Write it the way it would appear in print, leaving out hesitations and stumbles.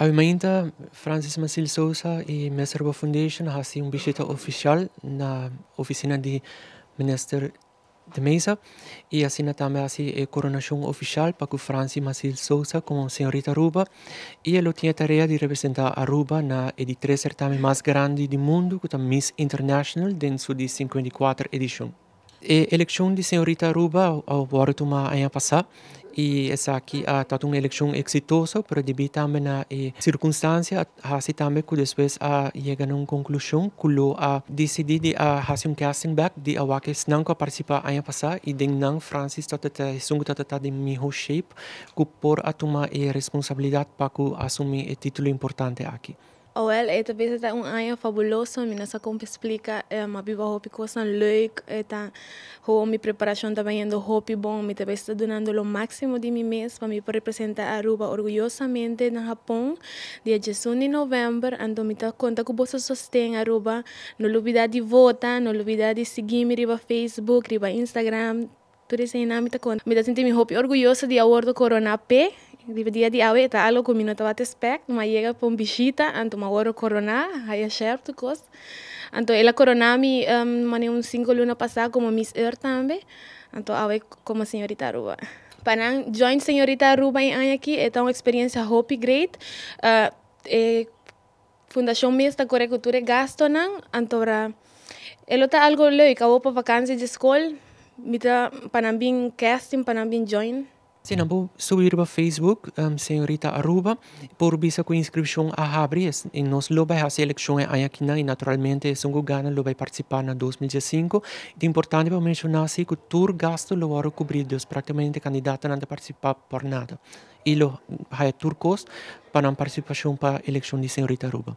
Awe Francis Masil Sousa y Miss Aruba Foundation a haci un bishita oficial na oficina di Minister de Meza y asina tambe a haci e coronacion oficial pa Francis Masil Sousa como Señorita Aruba y e tin e tarea di representa Aruba na e di tres certamen mas grandi di mundo, cu ta Miss International, den su di 54 edicion. E eleccion di Señorita Aruba a wordo tuma aña pasa y esaki ta un eleccion exitoso, pero debi tambe na e circunstancia asina tambe cu despues a yega na un conclusion cu lo a dicidi di a haci un casting back di a wak esnan cu a participa aña pasa y den nan Francis tabata esun tabata den miho shape cu por a tuma e responsabilidad pa cu asumi e titulo importante aki. Wel, e ta un aña fabuloso, mi no sa con splica, m'a biba hopi cos leuk, ta hoe mi preparacion ta bayendo hopi bon, mi tambe ta dunando lo maximo di mi mes pa mi representa Aruba orguyosamente na Japon, dia 11 di november, anto mi ta conta cu boso sosten, Aruba, no lubida di vota, no lubida di sigui mi riba Facebook, riba Instagram, tur esey mi ta conta. Mi ta sinti mi hopi orguyoso di a wordo corona pe, di dia di awe ta algo cu mi no tabata expect, m'a yega pa un bishita, anto m'a wordo corona, haya cierto cos. Anto el a corona mi mane un 5 luna pasa como Miss Earth tambe, anto awe como Señorita Aruba. Pa nan join Señorita Aruba e aña aki, ta un experiencia hopi great. E fundacion mes ta core cu tur e gastonan, anto ora e ta algo leuk, awo pa vakantie di scol, mi ta pa nan bin casting, pa nan bin join. Si, nan por subi riba Facebook, Señorita Aruba, por bisa cu inscripcion a habri y nos lo bay haci eleccion aki y naturalmente esun cu gana lo bay participa na 2015. Ta importante pa menciona si cu tur gasto lo wordo cubri, dus practicamente candidatonan no ta participa por nada. Y lo haya tur costo pa nan participacion pa eleccion di Señorita Aruba.